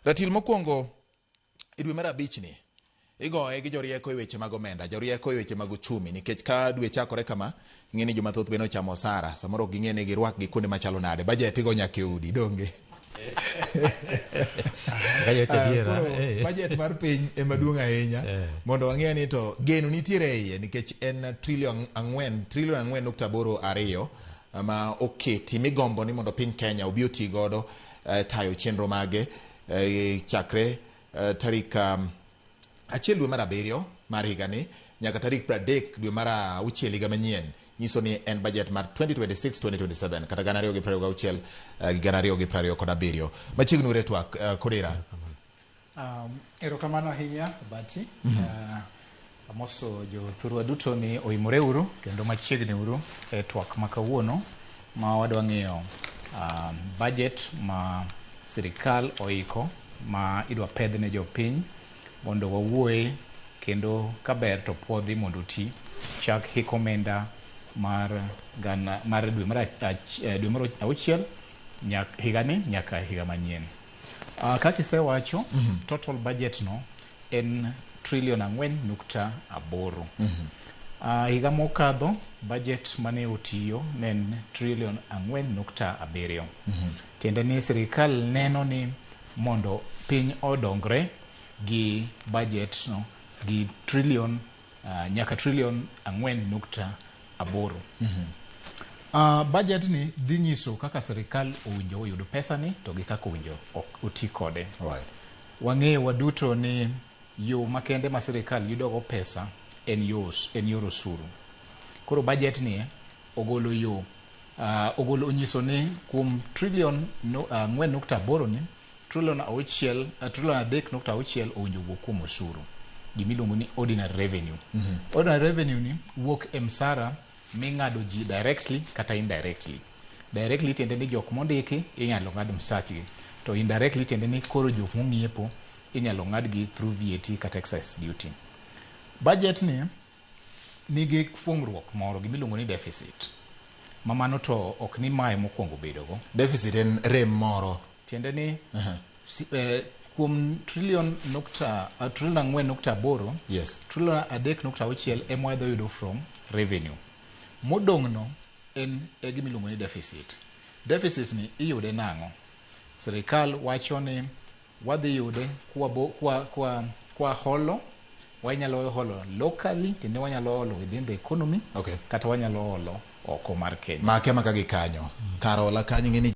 Ratil mokwongo e dwe mar abich ni igoye gi jorieko e weche mag omenda, jorieko e weche mag uchumi, nikech ka dwe chakore kama, ing'e ni joma thoth bende ochamo osara, samoro ok ging'e ni girwak gi kuonde machalo nade, budget igo nyaka e udi, donge? Koro budget mar piny ema duong' ahinya mondo wang'e ni to geno nitiere e iye nikech en trillion 4.82 ma oketi migombo ni mondo piny Kenya obi oti godo tayo chenro mage chakre tarik 1 dwe mar 7 mar higani nyaka tarik 30 dwe mar 6 higa manyien, nyiso ni en budget mar 2026-2027 kata 2026 gi 2027. Machiegni ure twak Kodera. Erokamano ahinya, Bati. Amoso jothurwa duto ni oimore uru kendo machiegni uru e twak ma kawuono ma wadwa ng'iyo budget ma sirikal oiko ma idwa pedh ne jopiny mondo wawuoye kendo kaber to puodhi mondo oti chak hik omenda mar gana mar dwe mar dwe mar auchiel higani nyaka higa manyien. Kaka isewacho, total budget no en trillion 4.8. Higa mokadho budget mane otiyo ne en trillion 4.7. Tiende ni sirikal neno ni mondo piny odongre gi budget no gi trillion nyaka trillion 4.8. Budget ni dhi nyiso kaka sirikal owinjo oyud pesa ni to gi kaka owinjo oti kode. Wang'eyo waduto ni yo makende ma sirikal yudogo pesa en yor osuru. Koro budget ni ogolo yo ogolo onyiso ni kuom trillion 4.8 ni trillion auchiel trillion 3.6 owinjo wuok kuom osuru, gimiluongo ni ordinary revenue. Ordinary revenue ni wuok e msara ming'ado ji directly kata indirectly. Directly tiende ni jok mondiki inyalo ng'ad msachgi, to indirectly tiende ni koro jok mong'iepo inyalo ng'adgi through VAT kata excise duty. Budget ni nigi fuong'ruok moro, gimiluongo ni deficit, ma mano to ok ni mae mokwongo bedogo. Deficit en rem moro. Tiende ni kuom trillion nukta trillion 4.8, trillion 3.6 ema wadhi yudo from revenue. Modong' no en e gimiluongo ni deficit. Deficit ni iyude nang'o? Sirikal wacho ni wadhi yude kwa holo, wanyalo holo locally, tiende wanyalo holo within the economy, kata wanyalo holo oko mar Kenya. Make maka gi kanyo. Kar hola kanyo ing'e ni